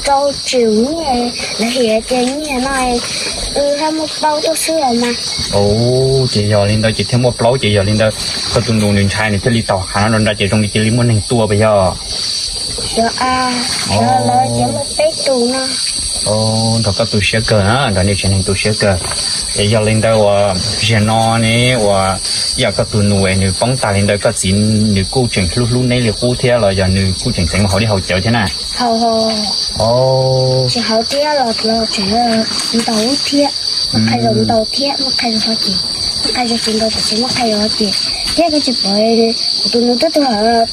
Rau tseem nyiaj, lawv hais tias nyiaj no wb thiaj muaj plaub tuaj xwb los mas. Ces yog li ntawd ces thiaj muaj plaub, ces yog li ntawd koj tus nus nws ntshai nws thiaj li tau hais no rau nrad ces zoo li cia li muaj neeg tua puas yog? Yog, lawv tias muaj peb tus no. Nrog koj tu siab kawg na, nrog nej tsev neeg tu siab kawg. Ces yog li ntawd uas zaum no ne uas yog koj tus nus nws poob tag li ntawd koj txiv nws kuj tseem hlub hlub neb li qub thiab los yog nws kuj tseem txeev mus haus dej haus cawv thiab na? Tsis haus thiab los tseem ntaus thiab, muab qhaib zoo ntaus thiab, muab qhaib zoo ho ces, muab qhaib zoo tsis ntaus tiam sis muab qhaib zoo ho ces, thiab koj tsis pom kuv tus nus twb tuag lawm,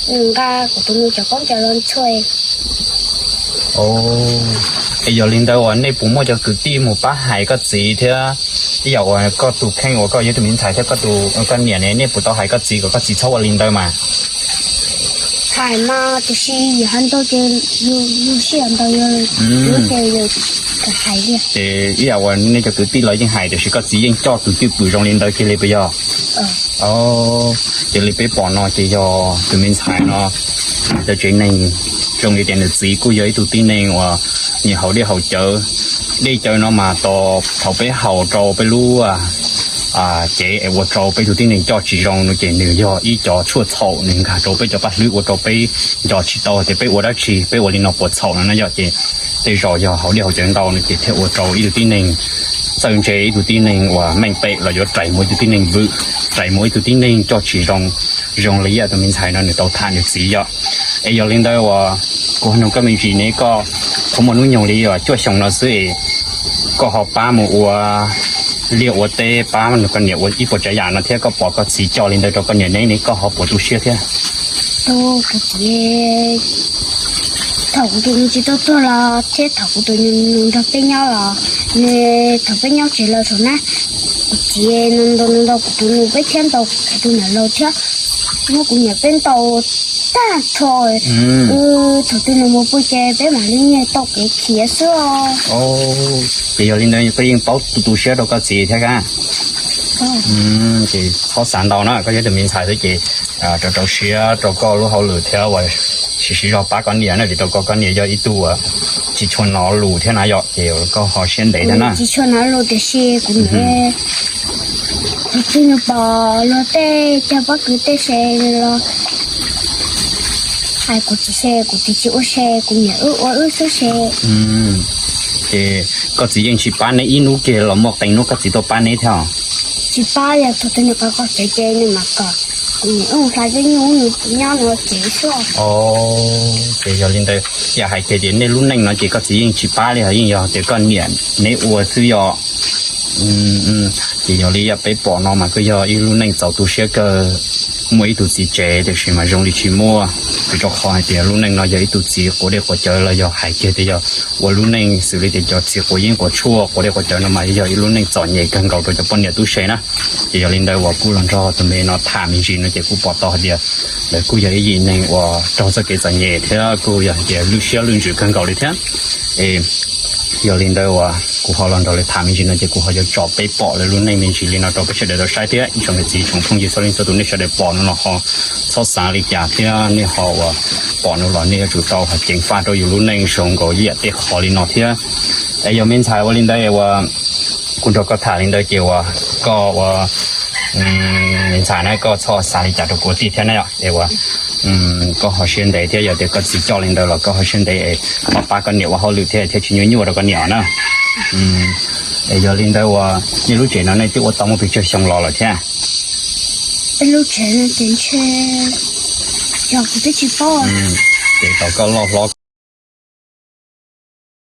nws nqa kuv tus nus cov koob cov loo ntxhua. Es yog li ntawd uas nej puas muaj cov kwv tij mus pab hais koj txiv thiab, ib yam uas koj tus kheej uas koj yog tus me ntxhais thiab koj tus, koj niam ne, nej puas tau hais koj txiv kom koj txiv txhob ua li ntawd mas? Hais mas tiam sis yog hais ntau ces yus, yus siab ntau yus, ces yus hais li. Ces ib yam uas nej cov kwv tij los yeej hais tiam sis koj txiv yeej coj tus cwj pwm zoo li ntawd kiag li puas yog? Ces li peb pom no ces yog tus me ntxhais no cov tsev neeg zoo li tias nws txiv kuj yog ib tug tib neeg uas nyiam haus dej haus cawv. Dej cawv no mas thaum peb haus rau peb lub cev es ua rau peb tug tib neeg coj tsis zoo no ces nws yog ib cov tshuaj txhaum, nws nkag rau peb cov paj hlwb ua rau peb nco tsis tau tias peb ua dab tsi, peb ua li no puas txhaum no na yom. Ces tej zaum yog haus dej haus cawv ntau no ces thiaj ua rau ib tug tib neeg txawj ntse, ib tug tib neeg uas meej pem los yuav rais mus ib tug tib neeg vwm, rais mus ib tug tib neeg coj tsis zoo, zoo li ib yam tus me ntxhais no nws tau tham nws txiv yom. Es yog li ntawd uas kuv nug koj me ntsis ne, koj qhuav muaj hnub nyoog li uas cuaj xyoos no xwb es koj ho pab mus ua liaj ua teb pab nrog koj niam ua ib puas tsav yam no thiab koj pom koj txiv coj li ntawd rau koj niam neb ne koj ho puas tu siab thiab? Thaum kuv tus nus tsis tau tuag los thiab thaum kuv tus nus nrog peb nyob los, nws, thaum peb nyob tsev los saum na, kuv txiv nws ntaus nws ntaus kuv tus nus peb thiab ntaus kuv tus niam laus thiab, muab kuv niam peb ntaus tag nrho. Thaum twg nws mus pw ces peb mam li nyiag tau kev khiav xwb os. Ces yog li ntawd koj yeej paub tu tu siab rau koj txiv thiab kab. Ces txhob xav ntau na, koj yog tus me ntxhais xwb ces rau rau siab rau koj lub hauj lwm thiab uas siv siv zog pab koj niam na, vim rau koj, koj niam yog ib tug uas tsis tshua hnov lus thiab na yom, ces koj ho siab ntev thiab na. Tsis tshua hnov lus tiam sis kuv niam, kuv tij nws pom luag tej cog pob kws tej se los hais kuv txiv se, kuv txiv tsis ua se, kuv niam wb ua wb xwb se. Ces koj txiv yeej tsis pab neb ib hnub kiag los muaj qee hnub koj txiv tuaj pab neb thiab? Tsis pab, yog thaum twg nws qhov qhov tsev ces nws mam kom kuv niam wb hla tej nyuj nws nyob nws ua tsev xwb. Ces yog li ntawd yam hais kiag tias nej lub neej no ces koj txiv yeej tsis pab li, yeej yog tias koj niam neb ua xwb yom. Ces yog li yam peb pom no mas koj yog ib lub neej txaus tu siab kawg, muaj ib tug txiv tsev tiam sis mas zoo li tsis muaj, vim rau qhov hais tias lub neej no yog ib tug txiv quav dej quav cawv los yog hais kiag tias yog ua lub neej xws li tias cov txiv quav yeeb quav tshuaj quav dej quav cawv no mas yog ib lub neej txom nyem kawg nkaus rau cov poj niam tub se na. Ces yog li ntawd uas kuj los nrog tus me no tham me ntsis no ces kuj pom tau hais tias lawv kuj yog ib yim neeg uas raug txoj kev txom nyem thiab kuj yog hais tias lwj siab lwj ntsws kawg nkaus li thiab. Es yog li ntawd uas kuv ho los nrog lawv tham me ntsis no ces kuv ho yuav tso peb pom lawv lub neej me ntsis li no rau peb sawv daws tau saib thiab. Ib tsoom niam txiv tsoom phooj ywg txhua leej txhua tus nej sawv daws pom no los ho txhob xav li cas thiab nej ho uas pom no los nej yuav tsum tau ho ceev faj rau yus lub neej zoo nkaus ib yam tej qhov li no thiab. Es yog me ntxhais ua li ntawd uas kuv nrog koj tham li ntawd ces uas koj ua me ntxhais na koj txhob xav li cas rau kuv tij thiab na yom. Es uas koj ho siab ntev thiab yog tias koj txiv coj li ntawd los koj ho siab ntev es pab pab koj niam ua hauj lwm thiab thiaj tsis nyuaj nyuaj rau koj niam na. Es yog li ntawd uas nej lub tsev no nej twb ua tau muaj pes tsawg xyoo los lawm thiab? Peb lub tsev no ces ntshe yog kuv twb tsis paub. Ces tau koj loj hlob